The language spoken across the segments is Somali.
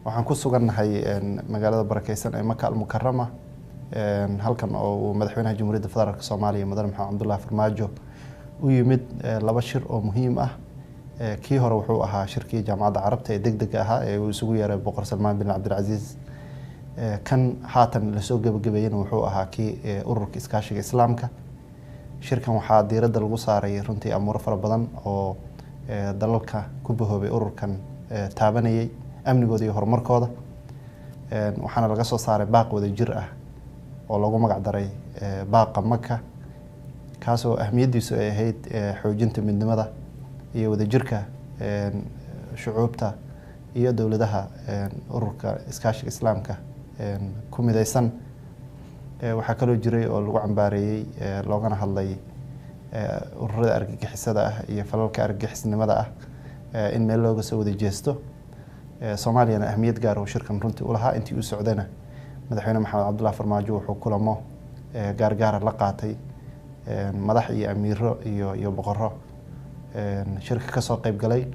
Waxaan ku sugannahay magaalada barakeysan ee Maka Almukarama, halkan oo uu madaxweynaha Jamhuuriyadda Federaalk Soomaaliya, Mudane Maxamed Cabdullahi Farmaajo, u yimid laba shir oo muhiim ah. Kii hore wuxuu ahaa shirkii Jaamacadda Carabta ee deg dega ahaa ee uu isugu yeeray Boqor Salmaan bin Cabdilcasiis. Kan haatan lasoo gebagabeeyena wuxuu ahaa kii Ururka Iskaashiga Islaamka. Shirkan waxaa diiradda lagu saaray runtii amuuro fara badan oo dalalka ku bahoobay ururkan taabanayay amnigooda iyo horumarkooda, waxaana laga soo saaray baaq wada jir ah oo loogu magac daray Baaqa Maka, kaasoo ahmiyaddiisu ay ahayd xoojinta midnimada iyo wadajirka shucuubta iyo dowladaha Ururka Iskaashiga Islaamka ku mideysan. Waxaa kaloo jiray oo lagu cambaareeyey loogana hadlay ururada argagixisada ah iyo falalka argagixisnimada ah in meel looga soo wada jeesto. Soomaaliyana ahmiyad gaar oo shirkan runtii ulahaa. Intii uu socdayna madaxweyne Maxamed Cabdullahi Farmaajo wuxuu kulamo gaargaara la qaatay madax iyo amiiro iyo boqoro shirka kasoo qeyb galay,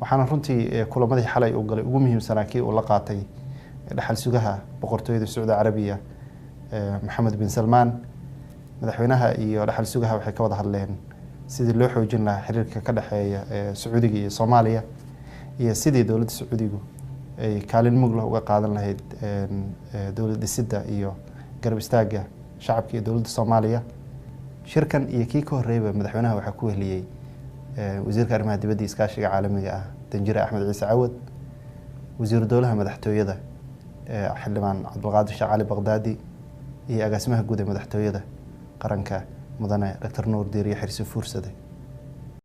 waxaana runtii kulamadii xalay uu galay ugu muhiimsanaa kii uu la qaatay dhaxal sugaha Boqortooyada Sacuudi Carabiya, Maxamed bin Salmaan. Madaxweynaha iyo dhaxal sugaha waxay ka wada hadleen sidii loo xoojin lahaa xiriirka ka dhexeeya Sacuudiga iyo Soomaaliya iyo sidii dowladda Sacuudigu ay kaalin mug leh uga qaadan lahayd dowlad dhisidda iyo garab istaagga shacabka iyo dowladda Soomaaliya. Shirkan iyo kii ka horreeyba madaxweynaha waxaa ku wehliyey wasiirka arrimaha dibadda iyo iskaashiga caalamiga ah, Danjire Axmed Ciise Cawad, wasiiru dowlaha madaxtooyada, Xildhibaan Cabdulqaadir Sheekh Cali Baqdaadi, iyo agaasimaha guud ee madaxtooyada qaranka, Mudane Doctor Nuur Diiriye Xirsi Fuursade.